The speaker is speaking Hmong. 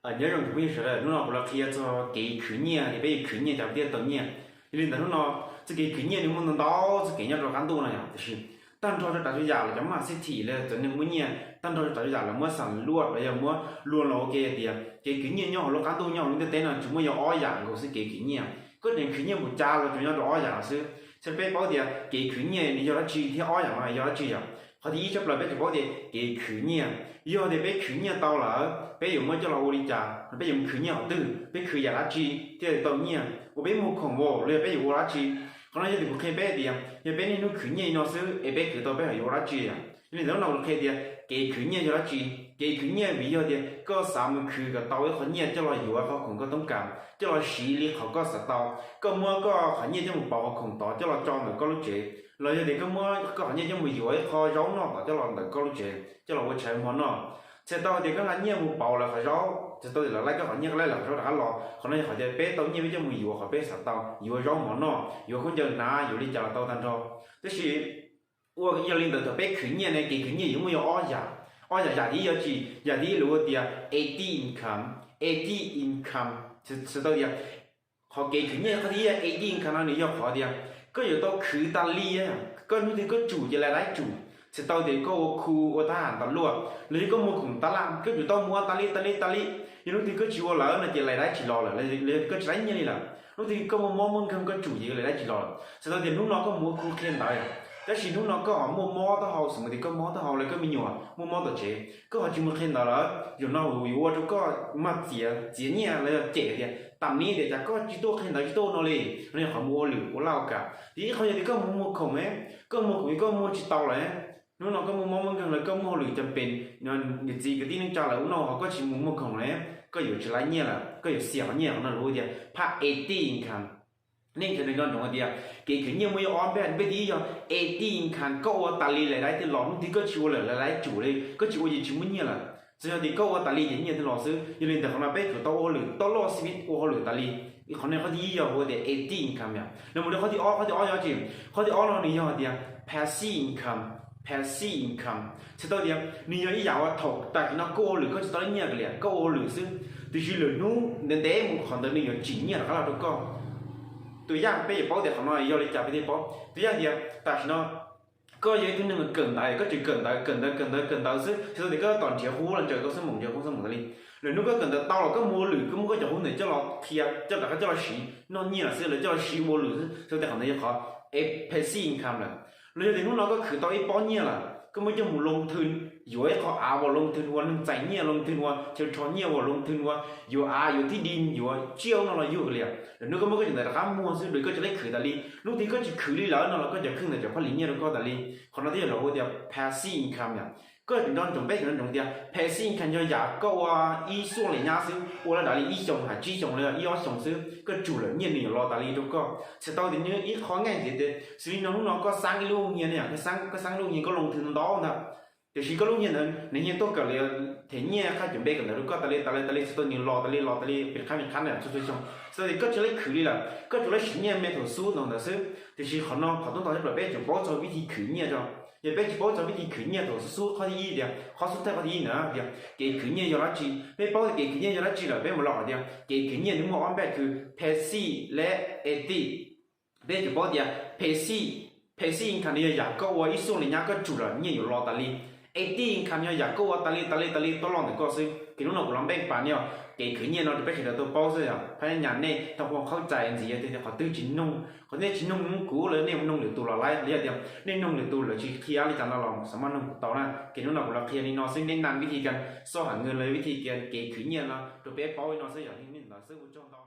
Nyob zoo cov phooj ywg sawv daws, hnub no kuv los qhia txog kev khwv nyiaj, peb yuav khwv nyiaj cas peb thiaj tau nyiaj. Yog li ntawd hnub no txoj kev khwv nyiaj nws muaj ntau ntau txoj kev nyob rau qab ntuj no yom, tiam sis tag nrho rau cov yam los cov maj xib thim los cov neeg muaj nyiaj, tag nrho rau cov yam los muab xam luaj los yog muab luag los ua ke tias kev khwv nyiaj nyob hauv lub qab ntuj nyob hauv lub ntiaj teb no tsuas muaj yog ob yam nkaus xwb kev khwv nyiaj. Koj tseem khwv nyiaj mus cas los tsuas nyob rau ob yam no xwb. Ces peb paub tias kev khwv nyiaj nws yog dab tsi thiab ob yam no yog dab tsi yom? Qhov thib ib tshaj plaws peb tsuas paub tias kev khwv nyiaj, yog tias peb khwv nyiaj tau lawm peb yuav muab coj los ua li cas, peb yuav mus khwv nyiaj qhov twg, peb khwv yam dab tsi thiaj tau nyiaj, ua peb muag khoom los yog peb yuav ua dab tsi? Qhov no yog tias kuv qhia peb tias yog peb niaj hnub khwv nyiaj li no xwb es peb khwv tau peb ho yuav ua dab tsi? Yog li ntawd hnub no kuv qhia tias kev khwv nyiaj yog dab tsi. Kev khwv nyiaj vim yog tias koj xav mus khwv kom tau ib qho nyiaj coj los yuav qhov khoom koj toob kas, coj los siv li qhov koj xav tau. Koj muab koj qhov nyiaj coj mus pauv qhov khoom tod coj los tso ntawm koj lub tsev, los yog tias koj muab koj qhov nyiaj coj mus yuav ib qho zaub noj tod coj los ntawm koj lub tsev coj los ua tshav hmo noj. Txhais tau tias koj nqa nyiaj mus pauv lawm qhov zaub, txhais tau tias lawv laij koj qhov nyiaj, koj laij lawv qhov zaub rov qab los. Qhov no yog qhov tias peb tau nyiaj peb coj mus yuav qhov peb xav tau, yuav zaub mov noj, yuav khaub ncaws hnav, yuav li cas los tau tag nrho. Tab sis ua yog li ntawd thaum peb khwv nyiaj ne, kev khwv nyiaj yuav muaj yog ob yam. Ob yam, yam thib ib yog tsi? Yam thib ib lawv hu tias active income. Active income txhais tau tias qhov kev khwv nyiaj qhov thib ib active income no nws yog qhov tias koj yuav tau khwv tas li, koj hnub twg koj tsum ces lais daib tsum. Txhais tau tias koj ua khu ua thab ham tas luaj los yog koj muag khoom tas laj koj yuav tau muag tas li tas li tas li. Yog hnub twg koj tsis ua lawm no ces lais daib tsis los lawm, los yog koj tsis laib nyiaj li lawm. Hnub twg koj muaj mob muaj nkeeg koj tsum ces lais daib tsis los lawm. Txhais tau tias hnub no koj mus ua khu qhia ntawv, tab sis hnub no koj ho muaj mob taub hau, xws li tias koj mob taub hau los koj me nyuam muaj mob tom tsev, koj ho tsis mus qhia ntawv lawm, zaum no yuav ua rau koj maj txiav, txiav nyiaj los yog cem tias tam sim no tias cas koj tsis tuaj qhia ntawv tsis tuaj ua no li, no yog qhov mus ua lwm ua laj ua kam. Tias ib qho yog tias koj mus muag khoom, koj muag khoom koj muag tsis tau lawm, hnub no koj muaj mob muaj nkeeg los koj muaj hauj lwm cam pem, niam txiv kwv tij neej tsa lawv ua noj ho koj tsis mus muag khoom lawm, koj yuav tsis laib nyiaj lawm, koj yuav xiam qhov nyiaj. Qhov no lawv hu tias passive income. Nej nco ntsoov tias kev khwv nyiaj muaj yog ob npej, npej thib ib yog active income, koj ua tas li lais daib thiaj los, hnub twg koj tsis ua lawm lais daib tsum li, koj tsis ua ces tsis muaj nyiaj lawm. Txhais tau tias koj ua tas li ces nyiaj thiaj los xwb. Yog li ntawd qhov no peb tsum tau ua hauj lwm tau loj xwb ua hauj lwm tas li. Qhov no qhov thib ib yog hu tias active income yom. Los mus rau qhov thib ob, qhov thib ob yog tsi? Qhov thib ob no nws yog tias passive income. Passive income txhais tau tias nws yog ib yam uas thaum tam sim no koj ua hauj lwm koj tsis tau nyiaj kiag li, koj ua hauj lwm xwb, tiam sis lwm hnub ntev ntev mus qhov ntawd nws yuav tsim nyiaj rov qab los rau koj. Tus yaj peb yuav paub tias qhov no yog li cas peb thiaj paub. Tus yaj tias tam sim no koj yog ib tug neeg kawm ntawv, koj tseem kawm ntawv kawm ntawv kawm ntawv kawm ntawv xwb, txhais tau tias koj tos nrhiav hub los ntsaws koj xwb mus nrhiav hub xwb mus tas li. Lwm hnub koj kawm ntawv tau los koj mus ua lwm, koj muab koj cov hub ntawd coj los qhia, coj rov qab coj los siv noj nyiaj lawm xwb, lawv coj los siv ua lwm xwb, txhais tau tias qhov ntawd yog qhov passive income lawm. Los yog tias hnub no koj khwv tau ib pob nyiaj lawm, koj muab coj mus loo thwj, yuav ib qho av uas loo thwj ua neeg txais nyiaj, loo thwj ua chaw rho nyiaj, uas loo thwj ua yuav av, yuav thij di, yuav tsiaj no los yug li. Lwm hnub koj muab koj cov ntawd rov qab muag xwb, koj tsis laib khwv tas li. Hnub twg koj tsis khwv li lawm no los koj cov kheej ntawd tseem phob li nyiaj rau koj tas li. Qhov no thiaj yog lawv hu tias passive income yom. Koj nco ntsoov, peb nco ntsoov tias passive income yog yam koj ua ib xuaj li nyab xwb, ua li dav li ib xyoos, hais tsib xyoos los yog ib ob xyoos xwb, koj tsum lawm nyiaj nws yuav los tas li rau koj. Txhais tau tias nws ib qho nqaij ntxiv tias xws li no hnub no koj xab ib lub nyiaj ne, koj xab lub nyiaj koj loo thwj ntau ntag, tiam sis koj lub nyiaj ntawd nws yeej tuaj kawm li them nyiaj qhab cawv npe kawm ntawv rau koj tas li tas li tas li, txhais tau nws los tas li los tas li pes qhab pes qhab na txhua txhua xyoo. Txhais tau tias koj tsis laib khwv li lawm, koj tsuas laib siv nyiaj me thaum xub ntau ntawd xwb. Tiam sis qhov no qhov tub ntau tshaj plaws peb tsum paub txog vib thi khwv nyiaj tso. Yog peb tsis paub txog vib thi khwv nyiaj thaum xub xub qhov thib ib tias, qhov xub thawj qhov thib ib ntawd tias kev khwv nyiaj yog dab tsi, peb paub tias kev khwv nyiaj yog dab tsi lawm peb mus los qhov tias kev khwv nyiaj nws muaj ob npej, passive le active. Peb tsum paub tias passive, passive income nws yog yam koj ua ib xuaj li nyab koj tsum lawm nyiaj yuav los tas li. Active income yog yam koj ua tas li tas li tas li tuaj los ntawm koj xwb. Ces hnub no kuv los npej pas nej kev khwv nyiaj no rau peb sawv daws tau paub xwb yom. Phab nyas nej tau pom qhaub cai ntxiv yog tias qhov twg tsis noog, qhov nej tsis noog kuv los nej noog lwm tus los laib, los yog tias nej noog lwm tus lawv tsis qhia li cas no los xav mas noog kuv tau na. Ces hnub no kuv los qhia li no xwb, nej naj vib thi kas xob ham nws los vib thi kas kev khwv nyiaj no rau peb paub li no xwb yom. Li ntawd xwb, ua tsaug ntau.